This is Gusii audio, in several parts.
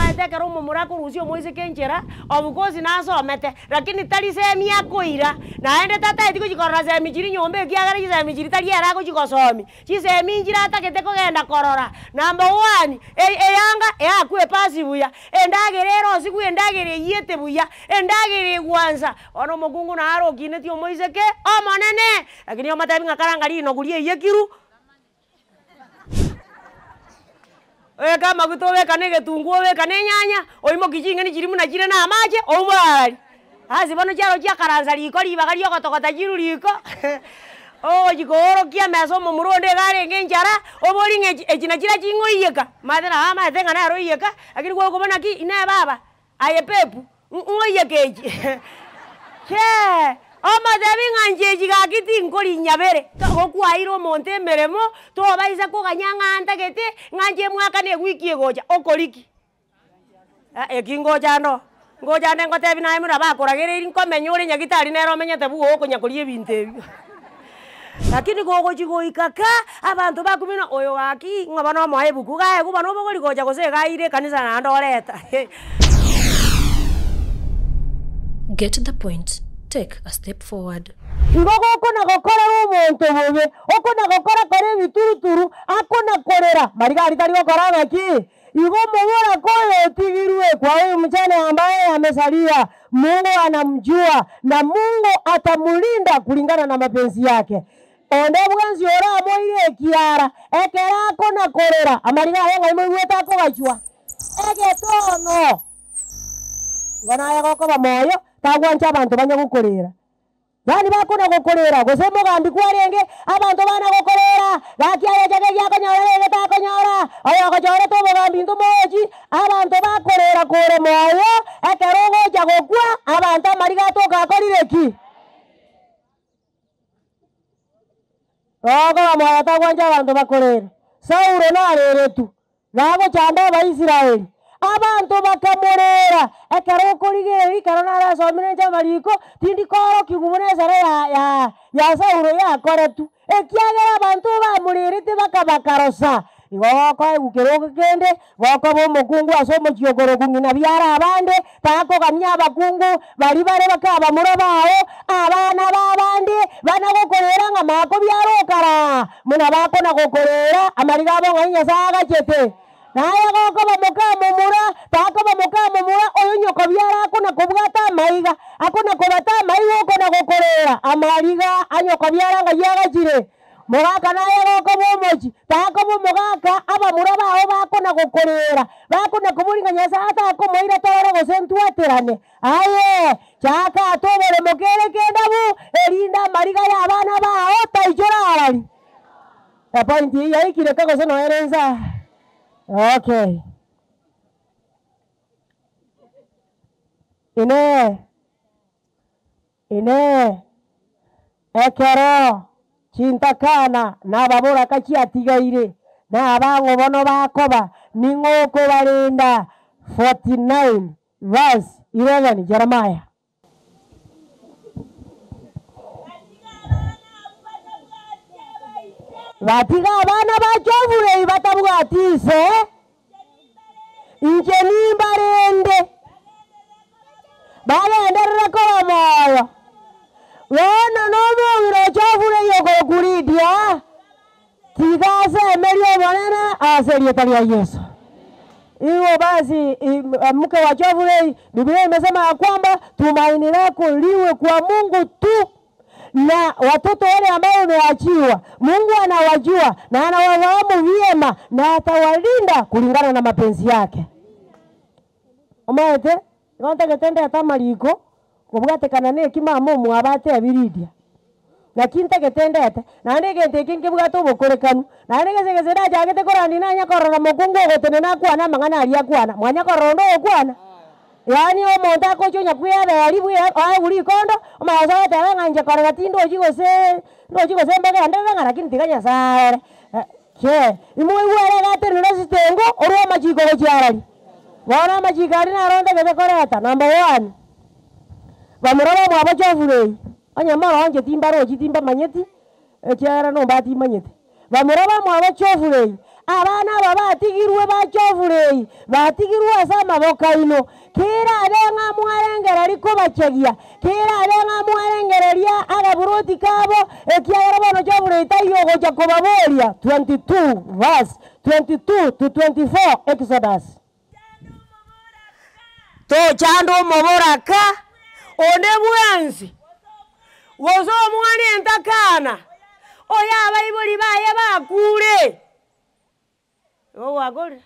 Omanyete ekero omomura akorusia omoiseke enchera, of course nasomete, lakini tari semi akoira, naende tataeti gochia korora semi chiria nyomba ekiagera chisemi chiria tari ere agochia gosomia. Chisemi nchire atagete kogenda korora, number one, eyanga eakwe epasi buya, endagera erosigwe endagera eyiete buya, endagera egwansa. Bono omokungu naro okinetie omoiseke omonene, lakini omotebi ng'a karanga rinogu riaiyekirwe. Obeke amaguta obeka na egetunguu obeka na enyanya, oimokie ching'eni chiria buna chire na amache, oumore arari. Asi bono chiaro chiakaransa riko ribaga ria ogotogota chirwe riko, ogochi koorokia emesa omomura onde iga arenge enchara, obori ng'a echi echi nachira ching'oiyeka, omanyete nabo amaete ng'a nere oiyeka, lakini gwakobua naki inee baba, aye pepu, ng'oiyeka echi chee, omotebi ng'a inche echi gaki tinkori nyabere, gokwaire omonto emeremo, tobaisa koganya ng'a ntagete, ng'a inche mwakane ewiki egocha, okori ki? Eki ngocha ande oo, ngocha ande ngotebi naye buna bakoragereiri nkomenya ore nyagitari nere omenyete buya okonya koria ebinto ebio. Lakini gogochi goika ka, abanto bakumina oyo gaki ng'a bono omoe ebuku, gaegwa bono obogori gocha gose iga aire ekanisa naende oreta. Get the point, take a step forward. Igo gokona gokorera omonto bobe, okona gokora kora ebituruturu, akona korera, mariga aria tari gokora ng'aki? Igo omoboraka oyo otigirwe kwa huyu mjane ambaye amesalia, Mungu anamjua, na Mungu atamulinda kulingana na mapenzi yake. Onde bwensi oramoire ekiara, ekero akona-korera, amariga aye ng'ai moigwete akogachwa? Egetono. Igo naye gokoba moyo, tagwancha abanto banye gokorera. Yaani bakona gokorera, gose omogambi kwarenge, abanto bana gokorera, gaki aye chake giakonyora na ege takonyora, oyo ogochorete obogambi intwe mogochi, abanto bakorera kore moyo, ekero ogocha gokwa, abanto amariga atoka akorire ki? Okoba moyo tagwancha abanto bakorere. Saulo nareretwe, Nagochanda Abaisraeli. Abanto bakamorera, Ekero okorigereria, ekero narasomire inche amariko, tindi koorokigwa buna esara ya ya ya Saulo yakoretwe, ekiagera abanto bamorerete bakabakarosa. Igo gokoegwa kerogo kende, gokoba omokungu ase omochie okorokwa ng'ina biara abande, takogania abakungu baria bare bakabamura bao, abana b'abande, bana gokorera ng'a makobiara okara. Buna bakona-gokoreera amariga abo ng'ai Nyasae agachete. Naye gokoba moka momura, takoba moka momura, oyo nyokobiara akona-kobwata amaiga, akona-kobata amaiga okona-gokoreera amariga a nyokobiara ng'ai agachire. Mogaka naye gokoba omochie, takoba omogaka, abamura bao bakona-gokoreera, bakona-koboria ng'a Nyasae takomoira torore gose ntwaterane. Aye, chaka ate oboremo kere kendabu, erinde amariga y'abana bao taichora arari. Epoint eyio yaikire ka gose noere insa? Okay. Inee! Inee! Ekero chintakana na ababoraka chiatigaire, na abang'o bono bakoba, ning'o okobarenda? 49 Verse 11, Jeremiah. Batiga abana ba Jofurei batabwati ise, inche nimbarende, bagenderere koba moyo. Bono nomong'ina o Jofurei okorokwa Lidia, Tiga asemerie Omonene ase erieta ria Yeso. Igo basi mke wa Jofurei, Biblia imesema ya kwamba tumaini lako liwe kwa Mungu tu na watoto wale ambao umeachiwa, Mungu anawajua na anawafahamu vyema na atawalinda kulingana na mapenzi yake. Omanyete, igo ntagete ndete amariko kobwatekana na eki mama omwabo atebi Lydia. Naki ntagete ndete, naende egento eke nkebwate obokorekanu, naende gese gese ndachagete korania nanye korora mokungu ogotenena akwane amang'ana aria akwana, mwanya korora onde ogokwana? Yaani omonto agocha onya bweberia bwe aegwe rikondo, omanye gose agoteba ng'a inche korora tindochi gose ndochi gose mbogenderere ng'a lakini tiga Nyasaye ore. Che, imoigwe ere iga atenene ase chitengo, orue amachiko gochia arari. Bono amachiko aria naro ntagete koreta, number one, bamura bamwabo Geoffrey, Onye moro inche timbarochi timbamanyeti, ekiagera nomba timanyete. Bamura bamwabo Geoffrey, Abana aba batigirwe bache oburei, batigirwe ase amaboko aino. Kerabe ng'a mwarengereria kobachegia, kerabe ng'a mwarengereria agaburoti kabo, ekiagera bono choburei taiyo ogocha kobaboria, 22 verse 22 to 24 Exodus. Tochanda omoboraka onde bwensi, gose omwana entakana, oyo abaibori baye bakure. Igo gwakorire?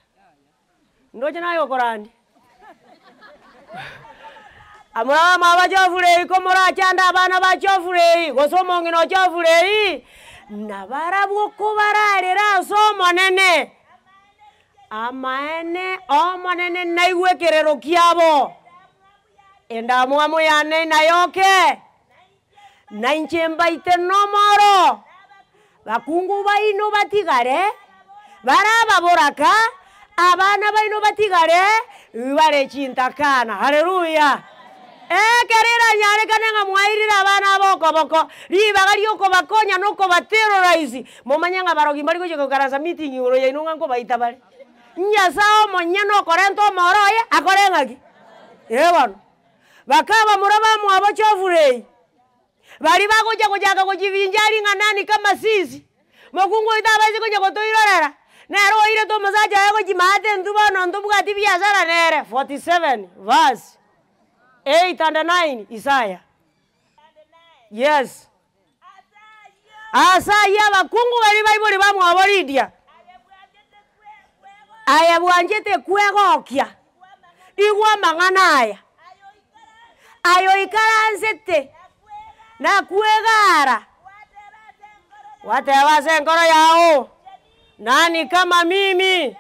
Ndoche naye okorandia. Amura bamwabo Geoffrey, komorachande abana ba Geoffrey, gose omong'ina o Geoffrey, nabarabwo kobararere ase Omonene. Amaene, Omonene naigwe ekerero kiabo, endamwamu yane inayoke, na inche mbaite nomoro, bakungu baino batigare bare ababoraka, abana baino batigare bare chintakana. Haleluya! Ekero eranyarekane ng'a mwairire abana aba okoboko, ribaga riokobakonya na okobaterrorize, momanye ng'a abarogi mbari gochia goikaransa meeting igoro yaino ng'a nkobaita bare. Nyasae omonyene okorenta omoro oye, akore ng'aki? Ee bono. Bakabamura bamwabo Geoffrey, baria bagochia gochaka gochivinjari ng'a nani kama sisi, mokungu oito abaise konya gotoirorera, nere oirete omosacha oye gochia maate intwe bono ntobwati biasara nere, 47 verse 8 and 9 Isaya. Yes. Ase ayio abakungu baria baibori bamwabo Lidia, aye bwanchete kwegokia, igwa amang'ana aya, aye oikaransete na kwegara, gwateba ase enkoro yao, Nani kama mimi?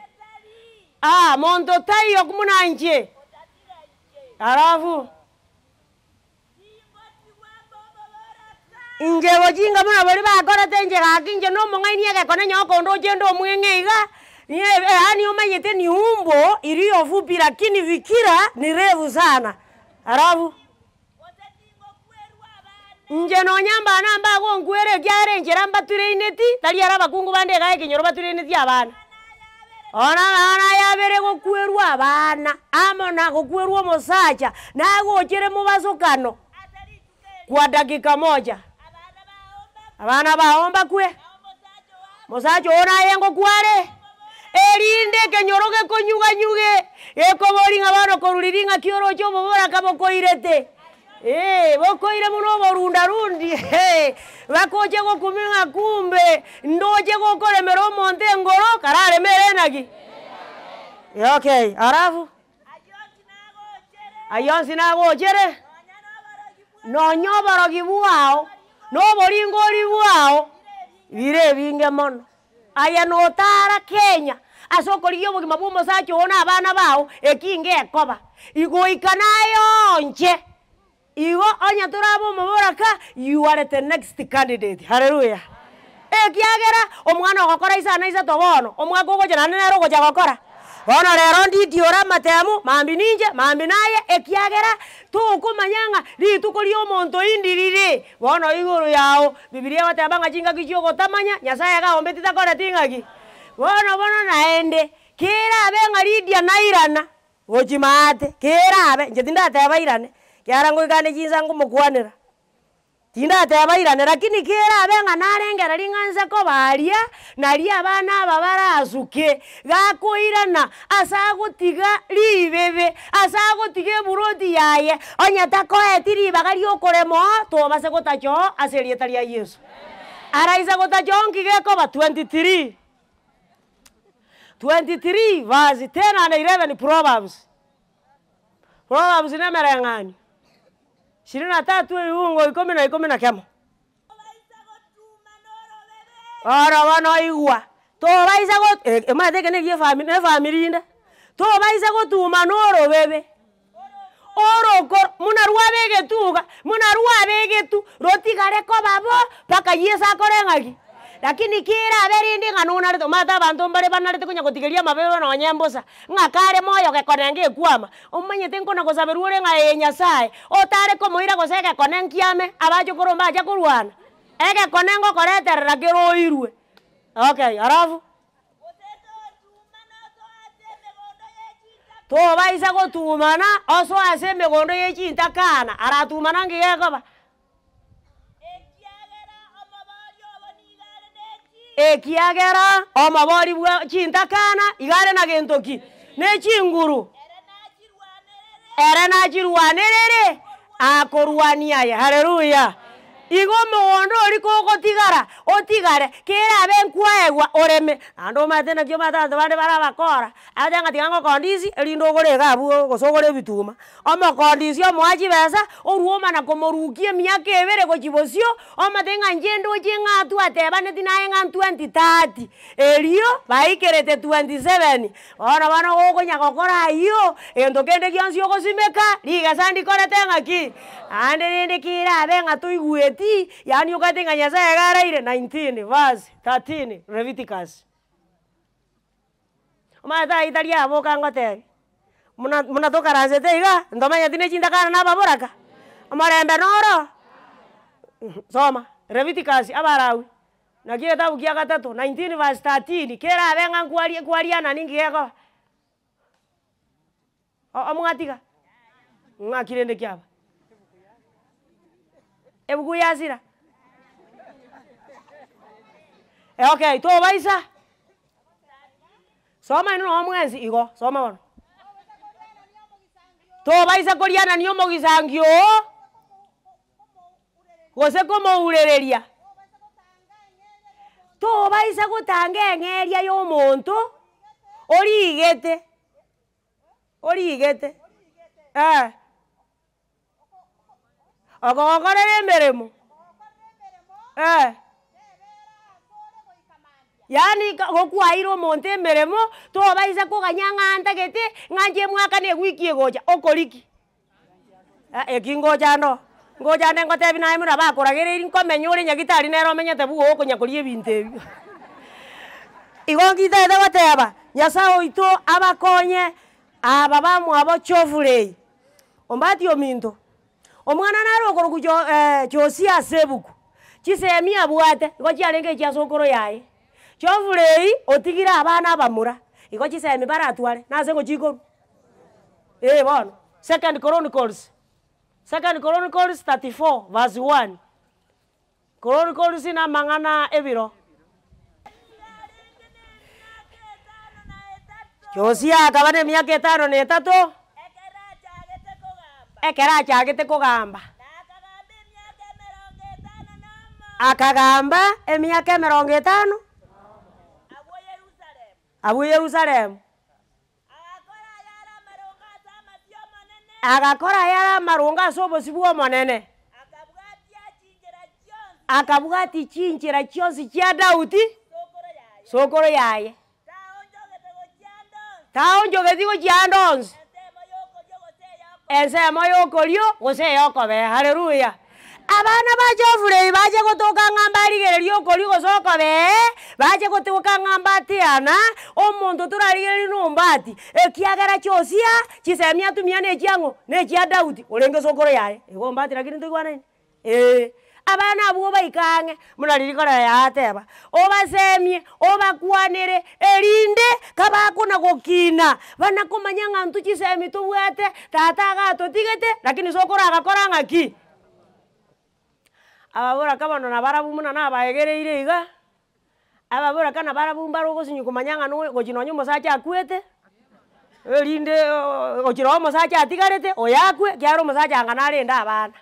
Ah, monto taiyo buna inche. Alafu. Inche gochinga buna baria bakorete inche gaki inche na omong'aini egekone nyowe kondoche inde omweng'e iga, yaani omanyete ni umbo iliyo fupi lakini fikira ni refu sana, alafu inche nonya mbana mbagonkwera ekiagera enchera mbatureineti, tari ere abakungu bande iga ekenyoro batureineti abana. Bono abana aya abere gokwerwa abana, amo na gokwerwa omosacha, nagochere mobasokano kwa dakika moja. Abana bao mbakwe, omosacha oo naye ngokware, erinde ekenyoro gekonyuganyuge, gekobori ng'a bono korwa riria ng'aki oroche oboboraka bokoirete. Ee, bokoire buna oborunda-rundi, bakoche gokumia ng'a kumbe ndoche gokoremera omonto engoro kararemere enaki. Okay, alafu ayio onsi nagochere, nonya oborogi bwao, na oboringori bwao, bire ebinge mono. Aye notara Kenya ase okorigia obogima bwa omosacha oo na abana bao, eki ngekoba. Igoika naye oonche. Igo onye torabe omoboraka, you are the next candidate. Haleluya! Ekiagera omwana ogokora isano isato bono, omwaka ogocha naende nere ogocha gokora. Bono rero nditi ore amatemu, mambia ninche, mambia naye, ekiagera tokomanya ng'a rituko ria omonto indi rire. Bono igoro yao, Bibilia egoteba ng'a chingaki chi'ogotamanya, Nyasae agaombeti takoreti ng'aki? Bono bono naende, kerabe ng'a Lidia nairana gochia maate, kerabe, inche tindateba airane, ekiagera ngoika ande chinsa nkomokwanera. Tindateba airane, lakini kerabe ng'a narengereria ng'a nse koba aria, naria abana aba barasuke, gakoirana ase agotiga ribebe, ase agotiga eburoti yaye, onye takoeti ribaga riokorema oo, tobase gotacha oo ase erieta ria Yeso. Araisa gotacha oo nki gekoba? 23 23 verse 10 and 11 Proverbs. Proverbs na emereng'anio, ishirini na tatu ebiungo ikomi na ikomi na kemo. Oro bono oigwa, tobaisa go omanyete eke na egia efamiri na efamiri inde, tobaisa gotuma na orobebe, orokoro muna rwabegetwe iga, muna rwabegetwe, rotigare koba bo mpaka Yeso akore ng'aki? Lakini kerabe rende ng'a nonarete, omanyete abanto mbare banarete konya gotigeria amabebe nonye mbosa, ng'a kare moyo gekone ngekwama, omanyete nkona gosaberwa ore ng'a ee Nyasaye, otare komoira gose egekone nkiame, abachokoro mbacha korwana, egekone ngokoreterera kere oirwe. Okay, alafu. Tobaisa gotumana osoe ase emegondo ye chintakana, aratumana nki gekoba? Ekiagera omobori bwa chintakana iga are na gento ki? Ne chinguru. Ere nachirwanerere akorwania aye. Haleluya! Igo omogondo oria kogotigara, otigare, kerabe nkwaegwa oreme, naende omanyete naki omanyete abanto bande bare abakora, agotebi ng'a tiga ngokondisi erinde ogore iga abwo gose ogore ebituma. Omokondisi omoa chibesa, orwa omana komorukia emiaka ebere gochia bosio, omotebie ng'a inche ndoche ng'a twatebaneti naye ng'a twenty thirty, erio baikerete twenty seven, bono bono gokonya gokora aywo, egento kende gionsi ogosimeka, rigesa ndikorete ng'aki? Naende rende kerabe ng'a toigweti, yaani okagete ng'a Nyasaye iga araire nineteen verse thirteen Leviticus. Omanyete aywo tari aboka ngotebia, muna muna tokaransete igaa, ntomanyeti ne chintakana na ababoraka, omorembe noro, soma Leviticus Abalawi, naki egetabu kia gatato nineteen verse thirteen, kerabe ng'a nkwaria kwarianani nki gekoba? Omwatiga? Ng'aki rende kiaba? Ebuku yasira? Okay, tobaisa? Soma inwe nonye mwensi igo, soma bono. Tobaisa korianania omogisangio oo, gose komourereria. Tobaisa gotanga eng'eria ya omonto origete. Origete, eh, okogokorera emeremo, eh. Yaani ka gokwaire omonto emeremo, tobaisa koganya ng'a ntagete, ng'a inche mwakane ewiki egocha, okoriki? Eki ngocha ande oo, ngocha ande ngotebi naye buna bakoragereiri nkomenya ore nyagetari nere omenyete bwogo okonya koria ebinto ebio. Igo ngitagete goteba, Nyasaye oito abakonye aba bamwabo Geoffrey, ombati ominto, omwana nare okorokwa Jo Josia ase ebuku, chisemi abwate igo chiarenge echia sokoro yaye. Geoffrey otigire abana abamura, igo chisemi baratware, nase ngochia korwa. Eh bono, Second Chronicles, Second Chronicles 34 verse 1, Chronicles na amang'ana ebiro. Josia akaba na emiaka etano na etato, ekero achagete kogamba. Akagamba emiaka emerongo etano, abwo Yerusalemu. Agakora ayare amaronge ase obosio bw'Omonene, akabwatia chinchera chionsi chia Daudi, sokoro yaye. Taonchogeti gochia ande onsi, ensemo y'okorio gose ey'okobee. Haleluya! Abana ba Geoffrey bache gotoka ng'a mbarigererie okoria gose okobee, bache gotoka ng'a mbatiana, omonto torarigererie nombati, ekiagera Josia chisemi atumia na echia ng'o? Na echia Daudi, orenge sokoro yaye. Igo ombati lakini ntoigwanaine? Eeh. Abana abwo obaike ang'e, buna riria korora yateba, obasemie, obakwanere, erinde kabakona gokina, bana komanya ng'a intwe chisemi tobwate, tata iga atotigete, lakini sokoro agakora ng'aki? Ababoraka bono nabarabwo buna nabaegereire iga, ababoraka nabarabwo mbare ogosinywa komanya ng'a noyo gochia nonye omosacha akwete, erinde gochia nonye omosacha atigarete, oyo akwe, ekiagera omosacha anga narende abana.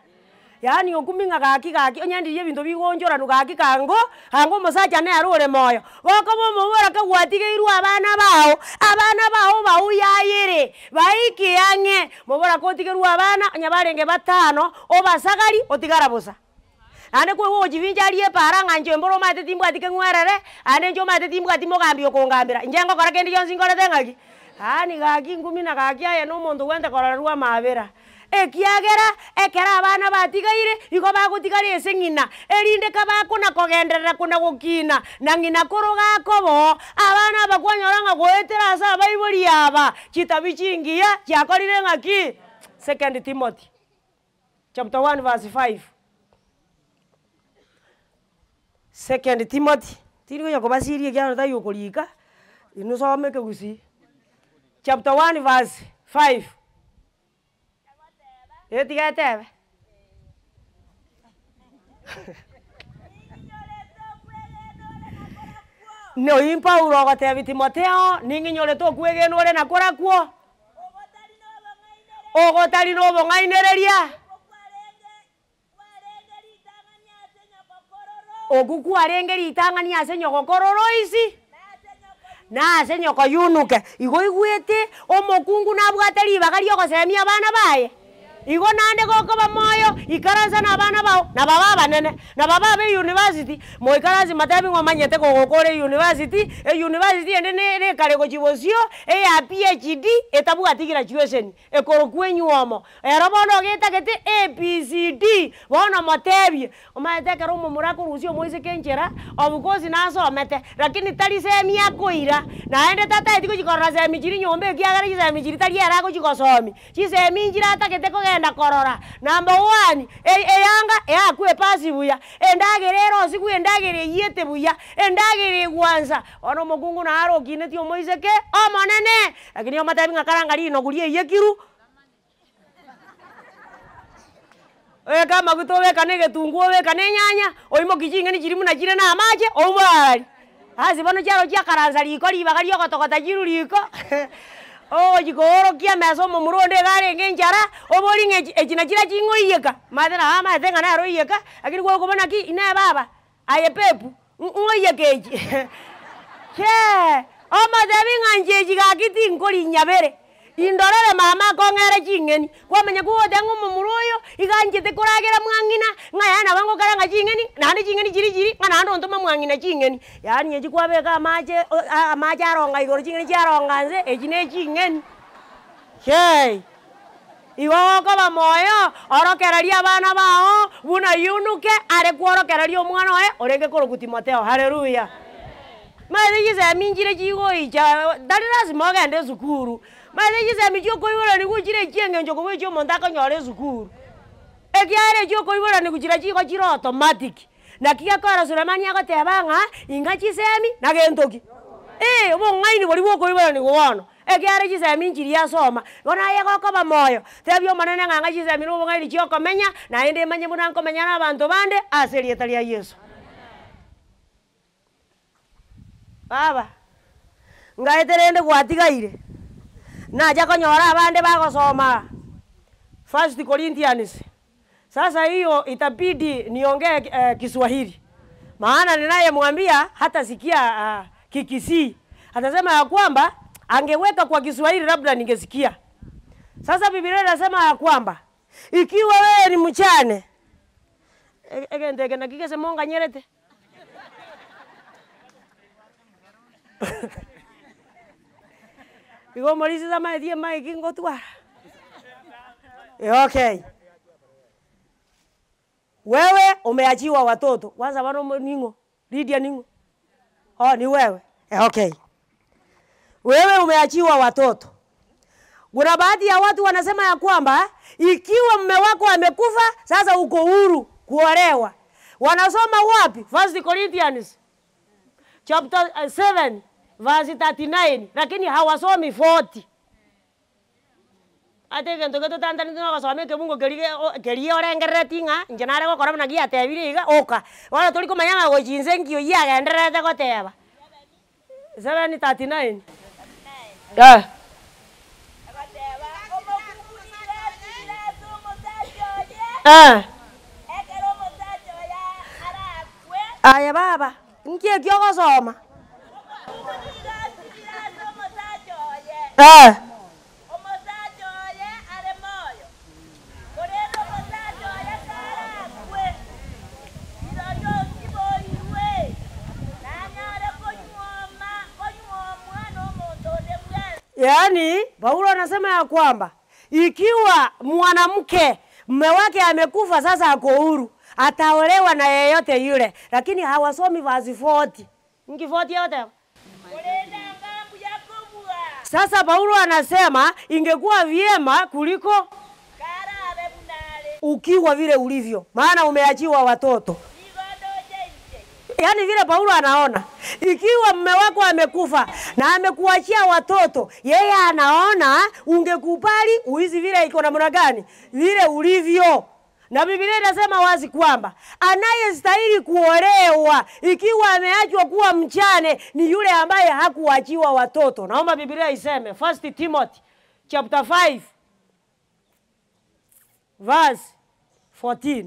Yaani okumia ng'a gaki gaki onye ndiria ebinto bigoonchoranwa gaki kango, kango omosacha nere ore moyo, gokoba omoboraka gwatigeirwe abana bao, abana bao bauyaire, baike ang'e, moboraka otigerwe abana, onye barenge batano, obasagari otigara bosa. Naende kwaigwa ogochifincharia epaara ng'a inche mboro omanyete timbwati keng'werere, naende inche omanyete timbwati mogambi okongambera, inche ngokora kende gionsi nkorete ng'aki? Yaani gaki ngumi na gaki aye na omonto obwenerete kororerwa amaabera. Ekiagera ekero abana batigaire, igo bagotigara ase ng'ina, erinde kabakona kogenderera kona gokina, na ng'ina koro gakoba oo, abana aba kwanyora ng'a goetera ase abaibori aba, chitabi chingiya chiakorire ng'aki? Second Timothy chapter one verse five. Second Timothy, tindi konya kobasiria ekiagera tari okorika, inwe soma ekegusii. Chapter one verse. Five. Eh tiga etebe. Noyio Paulo ogotebia Timotheo, ning'inyorete okwegena ore nakorakwo, ogotari na obong'ainereria. Okwo kwarenge ritang'ani ase nyogokoro Loisi, na ase nyoko Yunuke. Igo oigwete omokungu nabwate ribaga riogosemia abana baye? Igo naende gokoba moyo, ikaransa na abana bao, na babe abanene, na babe abe eyunivasiti, moikaranse motebi ng'a omanyete kogokora eyunivasiti, eyunivasiti ende ne nekare gochia bosio, eya PhD, etabwati graduation. Ekorokwa enywomo. Ero bono ogetagete ABCD, bono motebie, omanyete ekero omomura akorusia omoiseke enchera, of course nasomete, lakini tari semi akoira, naende tataeti gochia korora semi chiria nyomba ekiagera chisemi chiria tari ere agochia gosomia, chisemi nchire atagete kogenda korora. Number one, e- eyanga eakwe epasi buya, endagera erosigwe endagera eyiete buya, endagera egwansa, bono omokungu naro okinetie omoiseke, omonene. Lakini omotebi ng'a karanga rinogu riaiyekiru, obeke amaguta obeka na egetunguo obeka na enyanya, oimoki ching'eni chiria buna chire na amache, oumore arari. Asi bono chiaro chiakaransa riko ribaga riogotogota chirwe riko, ogochi koorokia emesa omomura onde iga arenge enchara, obori ng'a echi echi nachiria ching'oiyeka, omanyete nabo amaete ng'a nere oiyeka, lakini gwakobua naki inee baba, aye pepu. Ng'oiyeke echi chee, omotebi ng'a inche echi gaki tinkori nyabere, indorere mama akong'ere ching'eni, kwamanya kogoteba ng'a omomura oyo, iga anchete koragera mwang'ina, ng'a yaani nabo ngokaranga ching'eni, naende ching'eni chiria chiri, ng'a naende ontome mwang'ina ching'eni, yaani echi kwabeka amache o a amache aronga igoro ching'eni chiaronga nse, echi na eching'eni chee. Igo gokoba moyo, orokererie abana bao buna Yunuke are kworokereria omwana oye orenge korokwa Timotheo. Haleluya! Maete chisemi nchire chigoicha tari lasima ogende esukuru, maete chisemi chiokoiboraniwa chire echieng'encho kobua echio omonto akonyora esukuru. Ekiagera echio okoiboraniwa chiria chigo chire automatic. Naki gekogera Sulemani agoteba ng'a inga chisemi na gento ki? Ee, obong'aini boria bwa okoiboraniwa bono. Ekiagera chisemi nchiria asoma, bono aye gokoba moyo, tebia Omonene ng'a ng'a chisemi na obong'aini chiokomenya, naende emanye buna nkomenya na abanto bande ase erieta ria Yeso. Baba, ngaete rende gwatigaire, nacha konyora abande bagosoma First Corinthians. Sasa hiyo itabidi niongee Kiswahili, maana ninayemwambia hatasikia Kikisii, atasema ya kwamba angeweka kwa Kiswahili labda ningesikia. Sasa Biblia inasema ya kwamba ikiwa wewe ni mchane, egento eke naki gese monganyerete? Igo omorisia tamaeti emic ngotwara? Okay. Wewe umeachiwa watoto, kwanza bono omo ning'o? Lydia ning'o? Oh ni wewe, okay. Wewe umeachiwa watoto. Kuna baadhi ya watu wanasema ya kwamba ikiwa mume wako amekufa, sasa uko huru kuolewa. Wanasoma wapi? First Corinthians chapter 7 verse 39, lakini hawasomi 40. Ate egento getotantanete na ogosoma ekebungo keria ge o keria orengerereti ng'a inche nare gokora buna giatebire iga, oka. Bono tori komanya ng'a gochia inse nki oyio agendererete goteba. 7:39 Eh. Eh. Aye baba, nki ekio ogosoma? Eh. Omosacha oye are moyo, korende omosacha oye karakwe, rirorio otiboirwe, nanyare konyuoma konyuomwa nomonto onde bwensi. Yaani, Paulo anasema ya kwamba ikiwa mwanamke mume wake amekufa, sasa ako huru, ataolewa na yeyote yule, lakini hawasomi verse 40. Nki 40 egoteba? Korende anga mbuya kobua. Sasa Paulo anasema ingekuwa vyema kuliko Karabe buna are. ukiwa vile ulivyo, maana umeachiwa watoto. Nigo ndoche inche. Yaani vile Paulo anaona ikiwa mume wako amekufa na amekuachia watoto, yeye anaona ungekubali uishi vile iko namna gani, vile ulivyo. Na Biblia inasema wazi kwamba anayestahili kuolewa ikiwa ameachwa kuwa mjane ni yule ambaye hakuachiwa watoto. Naomba Biblia iseme First Timothy chapter 5 verse 14.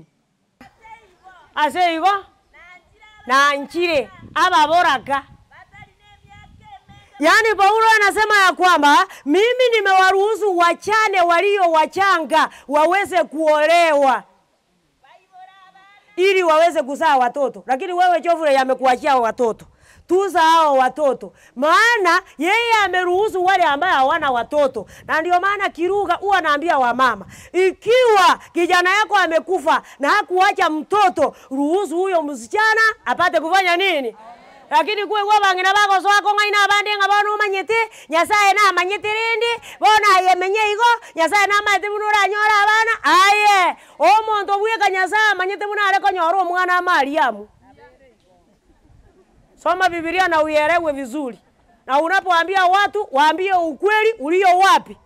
Ase igo na nchire ababoraka. Yaani Paulo anasema ya kwamba mimi nimewaruhusu wachane walio wachanga waweze kuolewa ili waweze kuzaa watoto, lakini wewe Geoffrey amekuachia watoto, tuza hao watoto, maana yeye ameruhusu wale ambao hawana watoto. Na ndio maana Kiruga huwa anaambia wamama, ikiwa kijana yako amekufa na hakuacha mtoto, ruhusu huyo msichana apate kufanya nini? Lakini kwe kwa bang'ina bagosoa kong'aina abande ng'a bono omanyete Nyasaye namanyete rende bono ayemenye igo Nyasaye namanyete buna oranyore abana aye omonto bweka Nyasaye amanyete buna are konyora omwana Mariamu. Soma Biblia na uielewe vizuri, na unapoambia watu waambie ukweli ulio wapi.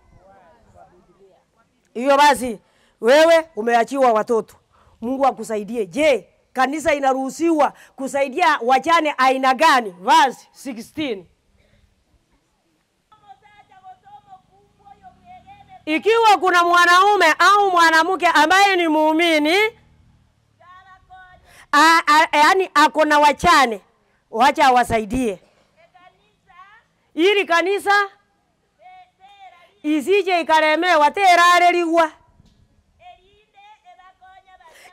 Hivyo basi wewe umeachiwa watoto, Mungu akusaidie. Je, kanisa inaruhusiwa kusaidia wajane aina gani? Verse 16. Ikiwa kuna mwanaume au mwanamke ambaye ni muumini yaani ako na wachane, wacha awasaidie ili kanisa isije ikalemewa terarerigwa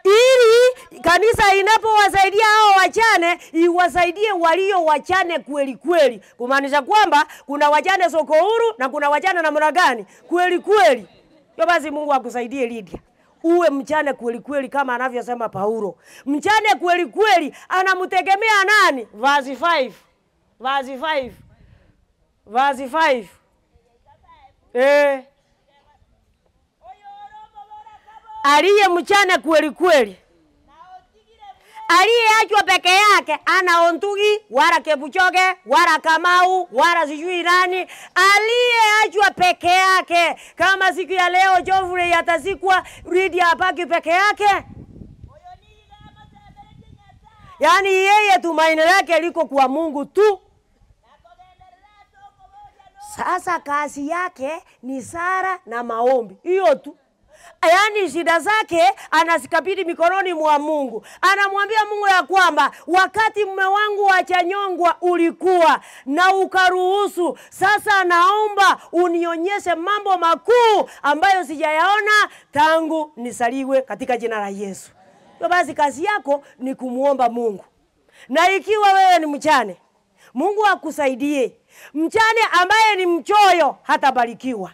ili kanisa inapowasaidia hao wachane iwasaidie walio wachane kweli kweli, kumaanisha kwamba kuna wachane soko huru na kuna wachane namna gani kweli kweli. Hiyo basi, Mungu akusaidie Lydia, uwe mchane kweli kweli kama anavyosema Paulo. Mchane kweli kweli anamtegemea nani? Verse 5. Verse 5. Verse 5. Eh. Aliye mchane kweli kweli aliyeachwa peke yake ana Ontugi wala Kipchoge wala Kamau wala sijui nani, aliyeachwa peke yake. Kama siku ya leo Geoffrey atazikwa, Lydia abaki peke yake, yaani yeye tumaini lake liko kwa Mungu tu. Sasa kazi yake ni sala na maombi, hiyo tu. Yaani shida zake anazikabidhi mikononi mwa Mungu. Anamwambia Mungu ya kwamba wakati mume wangu wa Chanyongwa ulikuwa na ukaruhusu, sasa naomba unionyeshe mambo makuu ambayo sijayaona tangu nisaliwe katika jina la Yesu. Hivyo basi kazi yako ni kumwomba Mungu, na ikiwa wewe ni mchane, Mungu akusaidie. Mchane ambaye ni mchoyo hatabarikiwa.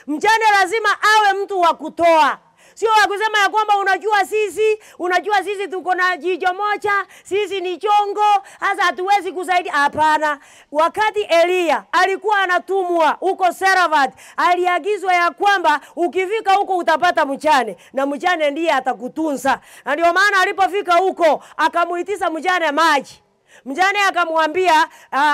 Mjane lazima awe mtu wa kutoa, sio wa kusema ya kwamba unajua sisi, unajua sisi tuko na jicho moja, sisi ni chongo, hasa hatuwezi kusaidia. Hapana. Wakati Eliya alikuwa anatumwa huko Serafat, aliagizwa ya kwamba ukifika huko utapata mjane na mjane ndiye atakutunza. Na ndio maana alipofika huko akamuitisha mjane maji. Mjane akamwambia,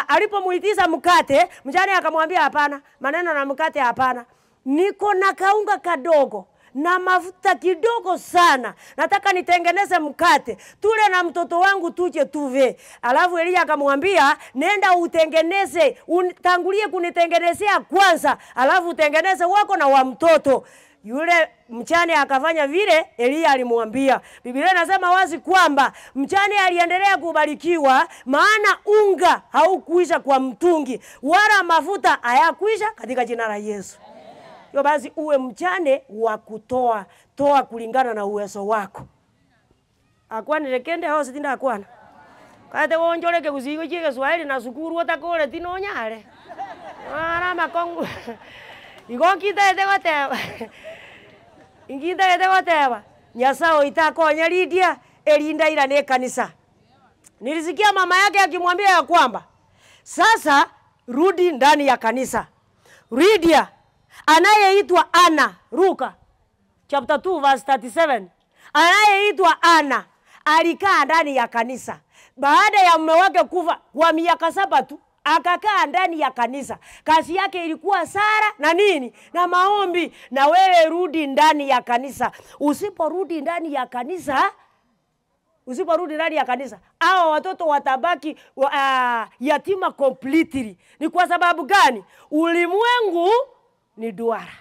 alipomuitisha mkate, mjane akamwambia hapana, maneno na mkate hapana. Niko na kaunga kadogo na mafuta kidogo sana, nataka nitengeneze mkate tule na mtoto wangu tuje tuve. Alafu Eliya akamwambia nenda utengeneze, utangulie kunitengenezea kwanza, alafu utengeneze wako na wa mtoto. Yule mchane akafanya vile Eliya alimwambia. Biblia inasema wazi kwamba mchane aliendelea kubarikiwa, maana unga haukuisha kwa mtungi wala mafuta hayakuisha katika jina la Yesu. Hivyo basi uwe mchane wa kutoa, toa kulingana na uwezo wako. Akwanire kende hose tinda akwana. Kate wonjoreke gusigo chie Kiswahili na sukuru otakore tinonyare. Ara makongu. Igo nkitaete goteba. Nkitaete goteba. Nyasaye oito akonye Lydia erinda ira ne kanisa. Nilisikia mama yake akimwambia ya kwamba sasa rudi ndani ya kanisa. Lydia anayeitwa Ana, Luka chapter 2 verse 37, anayeitwa Ana alikaa ndani ya kanisa. Baada ya mume wake kufa kwa miaka saba tu akakaa ndani ya kanisa, kazi yake ilikuwa sala na nini na maombi. Na wewe rudi ndani ya kanisa. Usiporudi ndani ya kanisa, usiporudi ndani ya kanisa, hawa watoto watabaki wa, yatima completely. Ni kwa sababu gani? Ulimwengu ni duara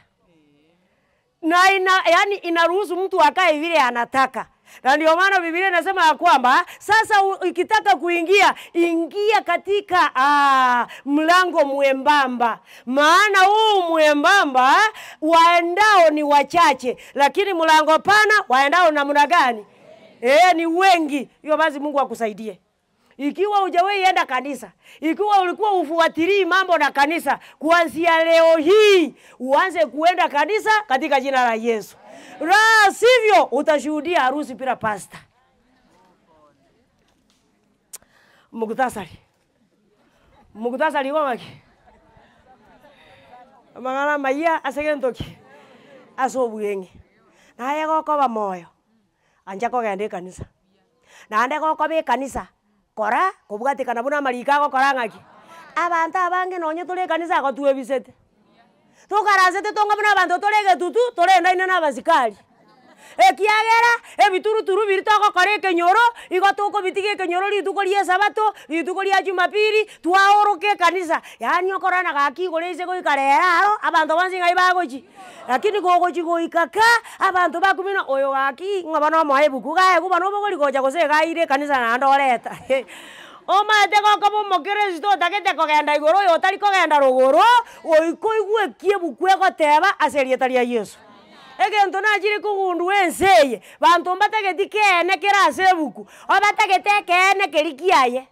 na ina, yani inaruhusu mtu akae vile anataka, na ndio maana Biblia inasema ya kwamba sasa ukitaka kuingia ingia katika mlango mwembamba, maana huu mwembamba waendao ni wachache, lakini mlango pana waendao namna gani? E, ni wengi. Hiyo basi Mungu akusaidie. Ikiwa hujawahi enda kanisa, ikiwa ulikuwa ufuatilii mambo na kanisa, kuanzia leo hii uanze kuenda kanisa katika jina la Yesu. La sivyo utashuhudia harusi bila pasta. Muktasari. Muktasari wamaki. Amang'ana maiya ase gento ki? Ase obweng'e. Naye gokoba moyo, ancha kogenda ekanisa. Naende gokoba ekanisa, kora kobwatekana buna amariko agokora ng'aki, abanto abange nonye tore ekanisa igo twebisete. Tokaransete tonga buna abanto tore egetutu, torendaine na abasikari. Ekiagera, ebituruturu biria togokora ekenyoro, igo tokobitiga ekenyoro rituko ria esabato, rituko ria jumapili, twaoroka ekanisa, yaani okorora gaki igoro ase goika rero aro, abanto bonsi ng'ai bagochi. Lakini gogochi goika ka, abanto bakumina oyo gaki ng'a bono omoe ebuku, gaewu bono obogori gocha gose iga aire ekanisa naende oreta omanyete gokoba omokristo otagete kogenda igoro oyo otari kogenda rogoro, goika oigwe eki ebuku egoteba ase erieta ria Yeso. Egento nachire kogundua ense eye, banto mbatageti keene kere ase ebuku, obatagete ekeene keria kiaye.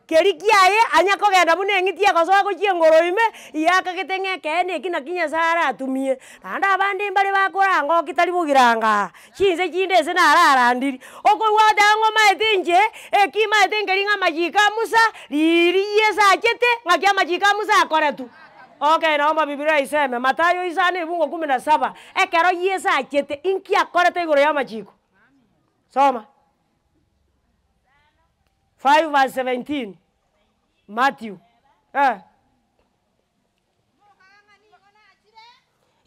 Keria kiaye anya kogenda buna eng'iti egosoa gochia engoro ime, yakagete ng'a ekeene eki naki Nyasaye aratumie. Naende abande mbare bakorangoki tari bogiranga chinse chinde ase nararandiri, okoigwa ogoteba ng'a omaete inche, eki maete nkeri ng'a amachiko a Musa, riiri Yeso achete, ng'aki amachiko a Musa akoretwe. Okay, naomba bibilia iseme, Mathayo isano ebungo kumi na saba, ekero Yeso achete, inki akorete igoro ya amachiko? Soma. 5 verse 17, Matthew, eh.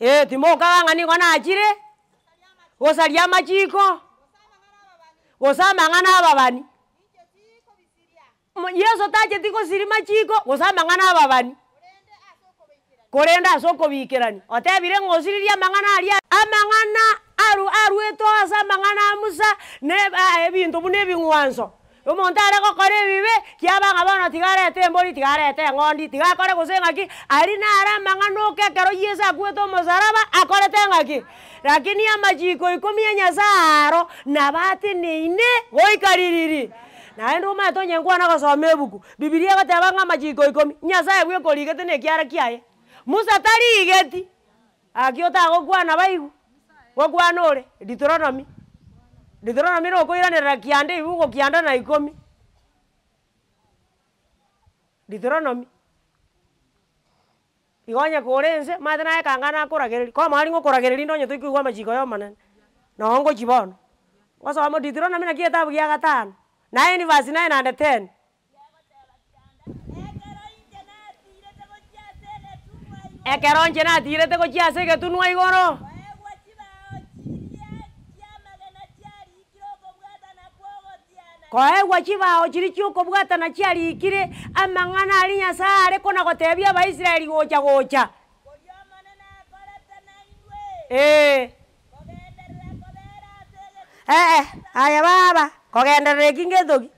Eh, timokaga ng'a nigo nachire, gosaria amachiko, gose amang'ana ababani. Mo Yeso tacheti gosiria machiko, gose amang'ana ababani, korende ase okobikerania. Otebire ng'a osiririe amang'ana aria amang'ana aru aruete oo ase amang'ana a Musa, na eba ebinto buna ebing'wanso. Omonto are gokora ebibe, kiaba ng'a bono tiga arete embori, tiga arete eng'ondi, tiga akore gose ng'aki, aria naro amang'ana oka ekero Yeso akwete omosaraba, akorete ng'aki? Lakini amachiko ikomi a Nyasaye aro, nabo ateneine goika ririri. Naende omanyete onye nkwana gosoma ebuku, Bibilia egoteba ng'a amachiko ikomi, Nyasaye bweka origete na ekiara kiaye. Musa tarigeti, aki otagokwana baigwe, gokwana ore Deuteronomy, Deuteronomy nokoiranerera kianda ebibugo kianda na ikomi. Deuteronomy. Igo onye kore ense, omanyete naye ekanga nakoragereria, komoa ring'o okoragereria rinde onye toikoigwa amachiko ya omonene, noo ngochia bono. Gosoma Deuteronomy naki egetabu gia gatano, nine verse nine and ten. Ekero inche natirete gochia ase egetunwa igoro. Koegwa chibao chiria chi'okobwatana chiarikire amang'ana aria Nyasae are kona-gotebia Abaisraeli gocha gocha. Ee. Ee, aye baba, kogenderera eki ngento ki?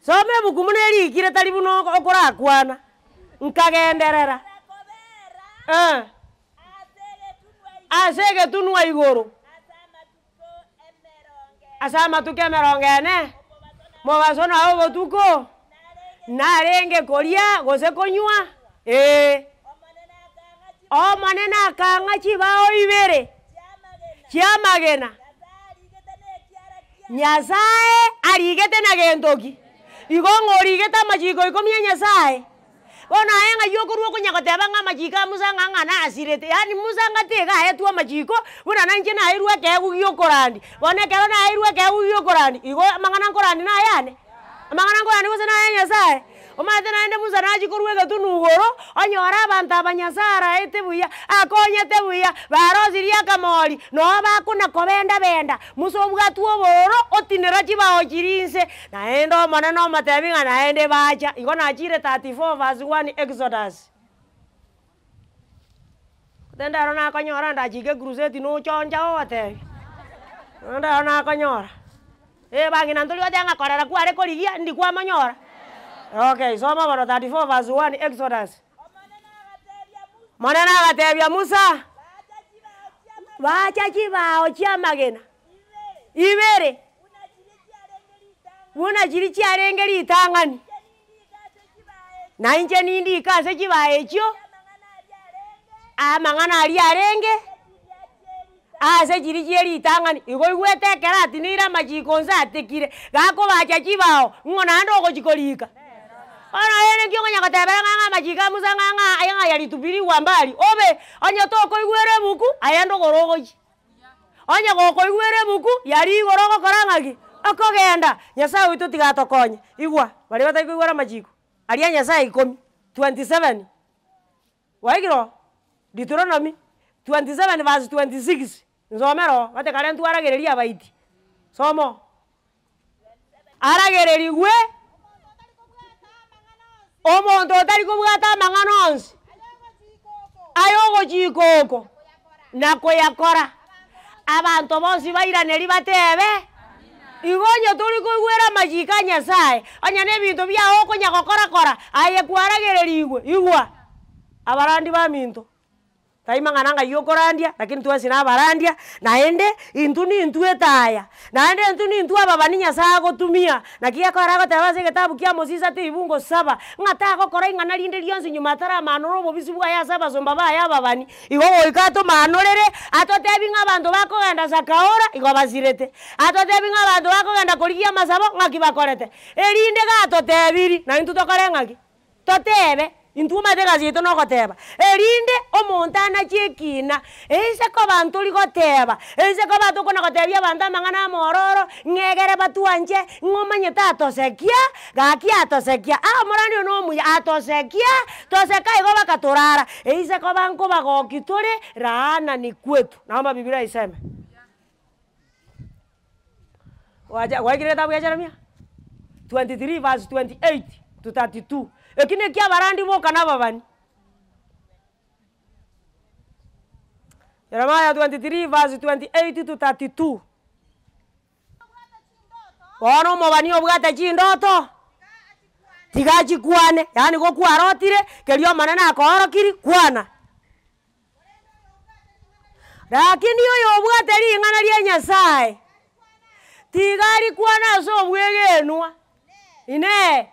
Soma ebuku buna erikire tari buna oko okorakwana, nkagenderera eh, ase egetunwa igoro. Ase amatuko emerongo ene, mobaso na obotuko, narenge koria gose konywa, ee. Omonene akang'a chibao ibere chi'amagena. Nyasae arigete na gento ki? Igo ng'a origete amachiko ikomi a Nyasae. Bono aye ng'ai okorwa okonya goteba ng'a amachiko a Musa ng'a ng'a nasirete, yaani Musa ng'a tiga aetwe amachiko, buna nainche naeirwe ekeegwa gia okorandia. Bono ekero naeirwe ekeegwa gia okorandia, igo amang'ana nkorandia naye ane? Amang'ana nkorandi gose naye Nyasaye, omanyete naende Musa nachia korwa egetunu igoro, onyore abanto aba Nyasaye araete buya, akonyete buya, barosirie akamori, noo bakona kobenda benda, Musa obwatwe obororo, otinera chibao chiria inse, naende Omonene omotebia ng'a naende bacha, igo nachire 34 verse 1 Exodus. Rende ero nakonyora ndachike ecrusade nochoncha ogotebia, rende ero nakonyora, eh bang'ina ntori goteba ng'a korera kware korigia ndi kwamonyora? Okay, soma bono 34 verse 1 Exodus. Omonene agatebia Musa, Bacha chibao chia amagena ibere, buna chiria chiarenge ritang'ani. Na inche nindike ase chibao echio amang'ana aria arenge ase chiria chie ritang'ani. Igo oigwete ekero atineire amachiko onsi atekire, gakobacha chibao, ng'o naende ogochia korika? Bono ere nki okonya gotebera ng'a ng'a amachiko a Musa ng'a ng'a aye ng'a yalitupiliwa mbali, obe onye tokoigwera ebuku, aye ndogoro ogochia. Onye gokoigwera ebuku, yaria igoro ogokora ng'aki? Okogenda. Nyasaye oito tiga atokonye. Igwa, baria batari koigwera amachiko, aria Nyasaye ikomi, 27, gwaikire oo? Deuteronomy 27 verse 26, nsomera oo, gose kare ntwaragereria abaiti, soma oo. Aragererigwe omonto otari kobwata amang'ana onsi ayogochika oko na koyakora. Abanto bonsi bairanerie batebe, igo onye tori koigwera amachiko a Nyasaye, onye na ebinto biago okonya gokora kora, aye kwaragererigwe, igwa, abarandi baminto. Tari mang'ana ng'ai okorandia, lakini twensi na abarandia, naende intwe nintwe etaya, naende intwe nintwe ababani Nyasaye agotumia. Naki gekogera agoteba ase egetabu kia Mosisa tibungo saba, ng'a tagokora ing'ana rinde rionsi nyuma ataramanora obobisi bwaye ase abasomba baye ababani. Igo goika atomanorere, atotebi ng'a abanto bakogenda Sakaora igo basirete, atotebi ng'a abanto bakogenda korigia amasabo ng'aki bakorete, erinde gatotebiri, naintwe tokore ng'aki? Totebe, intwe omanyete egasi yaito nogoteba, erinde omonto anache ekina, ense koba ntori goteba, ense koba tokona gotebia abanto amang'ana amororo, ng'a egere batwanche, ng'a omanyete atosekia, gaki atosekia, aa omorani oyo na omuya, atosekia, toseka igo bakatorara, ense koba nkobagoki tore, laana ni kwetu. Naomba bibilia iseme. Gwacha gwaikire egetabu gia Jeremia 23 verse 28 to 32, eki nekia abarandi boka na ababani. Jeremiah 23 verse 28 to 32. Bono omobani obwate chindoto, tiga achikwane, yaani gokwarotire, keria Omonene akoorokiri, kwana. Rakini oyobwate ring'ana ria Nyasae, tiga arikwane ase obwegenwa. Inee!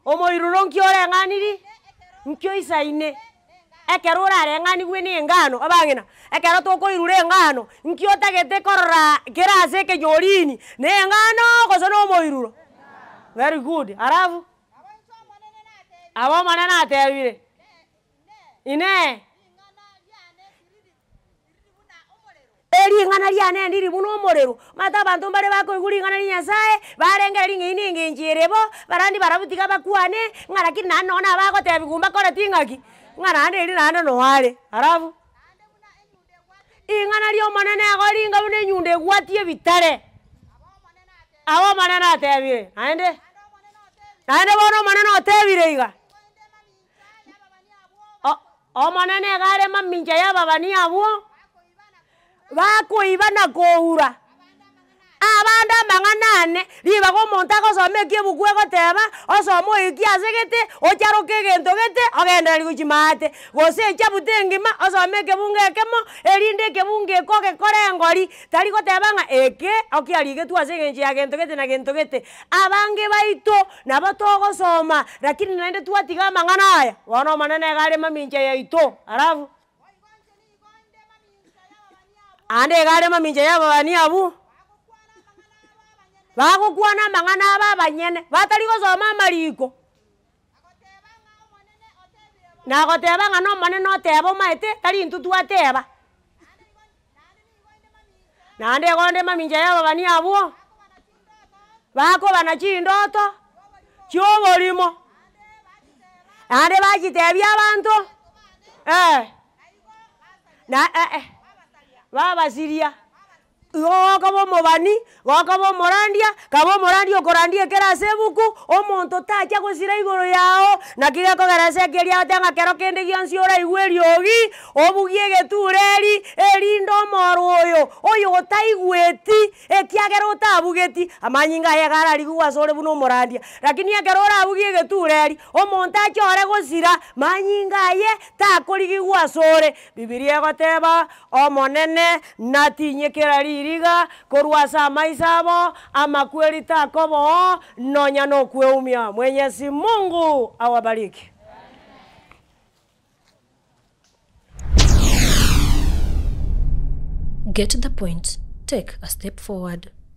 Omoiruro nki oreng'aniri? Nki oisaine? Ekero orareng'anigwe na engano, abang'ina, ekero tokoirura engano, nki otagete korora kera ase ekenyorini, na engano gose na omoiruro? Very good, alafu? Aba Omonene atebire, Inee! Ering'ana riane ndiri buna omorero. Omanyete abanto mbare bakoigwa ring'ana ria Nyasaye, barengereria ng'a eyio nengencho ere bo, barandi barabwo tiga bakwane, ng'a lakini naende nonye nabagotebiwa mbakoreti ng'aki, ng'a naende erio naende noo are. Alafu, ring'ana ri'Omonene igo ringa buna enyundo egwatie ebitare. Aba Omonene atebire, naende, naende bono Omonene otebire iga, O- Omonene iga are mamincha y'ababani abwo, bakoiba na koura abande amang'ana ane, ribaga omonto agosoma eki ebuku egoteba, osome oikie ase gete, ocharoke egento gete, ogendereri gochia maate. Gose echabuta engima, osome ekebungo ekemo, erinde ekebungo eke ogekore engori. Tari goteba ng'a eke okiarigetwe ase eng'encho ya gento gete na gento gete. Abange baito nabo togosoma, lakini naende twatiga amang'ana aya, bono Omonene iga are mamincha yaito. Alafu ande iga are mamincha ya ababani abwo, bagokwana amang'ana abo abanyene, batari gosoma amariko. Nagoteba ng'a n'Omonene oteba omaete, tari intwe twateba. Naende igo onde mamincha y'ababani abwo. Bakobana chindoto chi'oborimo, naende bachitebia abanto, eh, na eh eh, babasiria. Igo gokoba omobani, gokoba omorandia, kaba omorandia okorandia ekere ase ebuku, omonto tacha gosira igoro yago, naki gekogera ase ekeria agoteba ng'a kero kende gionsi oraigwe eriogi, obugie egeture eri, erinde omoro oyo, oyo otaigweti, ekiagera otabugeti, amanyinga aye iga ararigigwe asore buna omorandia. Rakini ekero orabugie egeture eri, omonto achore gosira, manyinga aye, takorigigwa asore. Bibilia egoteba, Omonene natinye kera ririga korwa ase amaiso abo, amakweri takoba oo, nonya nokweumia. Mwenyezi Mungu awabariki. Get the point, take a step forward.